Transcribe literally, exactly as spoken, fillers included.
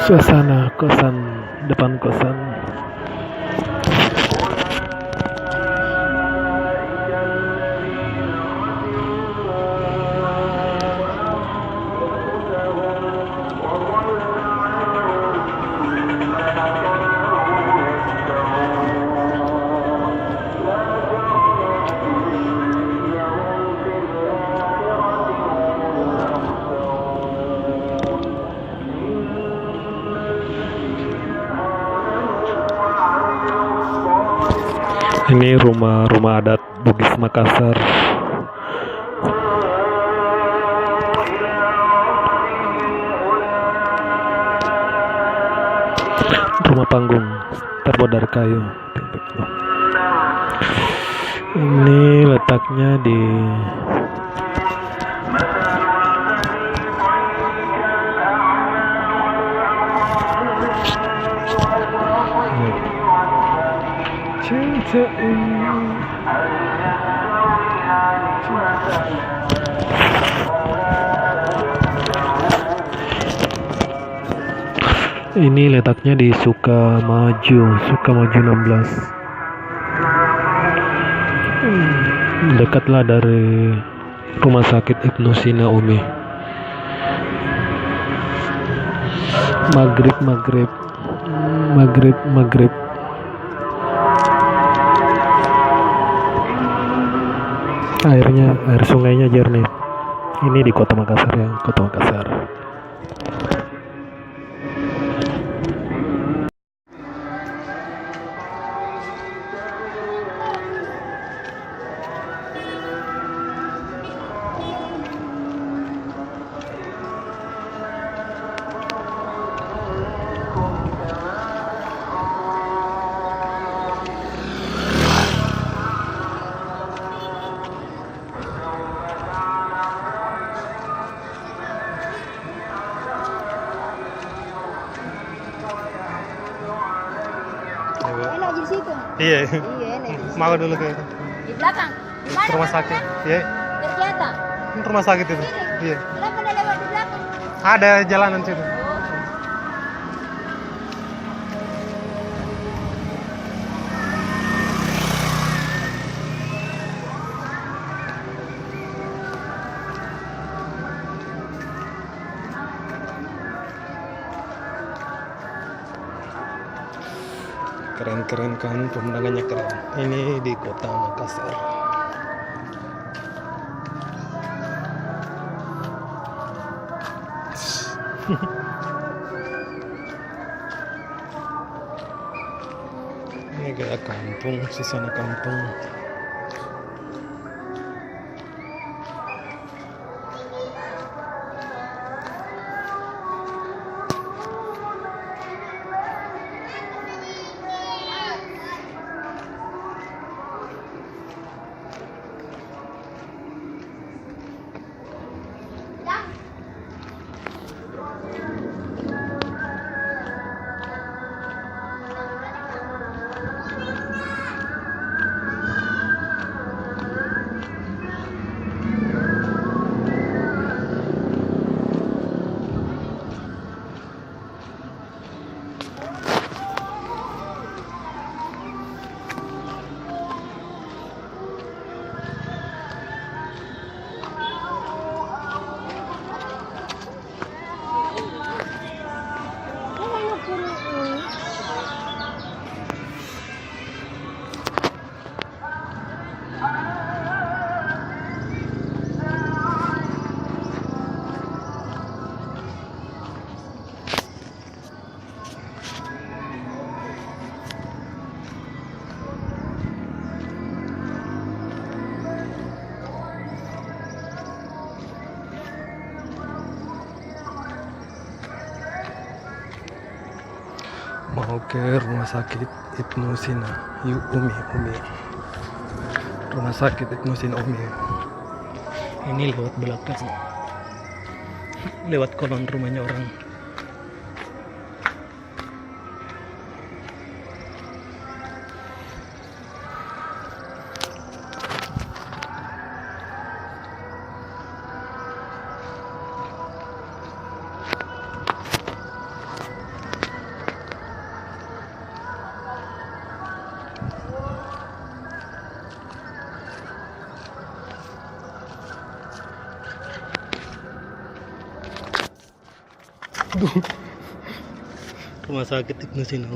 Suasana kosan, depan kosan. Ini rumah, rumah adat Bugis Makassar. Rumah panggung terbuat dari kayu. Ini letaknya di Ini letaknya di Sukamaju, Sukamaju enam belas. Dekatlah dari Rumah Sakit Ibnu Sina, Umi. Maghrib, maghrib. Maghrib, maghrib. Airnya, air sungainya jernih. Ini di Kota Makassar, ya, Kota Makassar. Enak di situ. Iya. Iya, enak di situ. Mau dulu ke itu. Di belakang. Di mana rumah sakit? Iya. Ternyata. Ini rumah sakit itu. Sini. Iya. Kenapa ndak lewat di belakang? Ada jalanan situ. Oh. Keren-keren kan, pemandangannya keren. Ini di Kota Makassar. Ini gaya kampung, suasana kampung. Mau ke rumah sakit Ibnu Sina, yu, Umi, Umi. Rumah sakit Ibnu Sina, Umi. Ini lewat belakang. Lewat kolong rumahnya orang. Rumah sakit itu sini.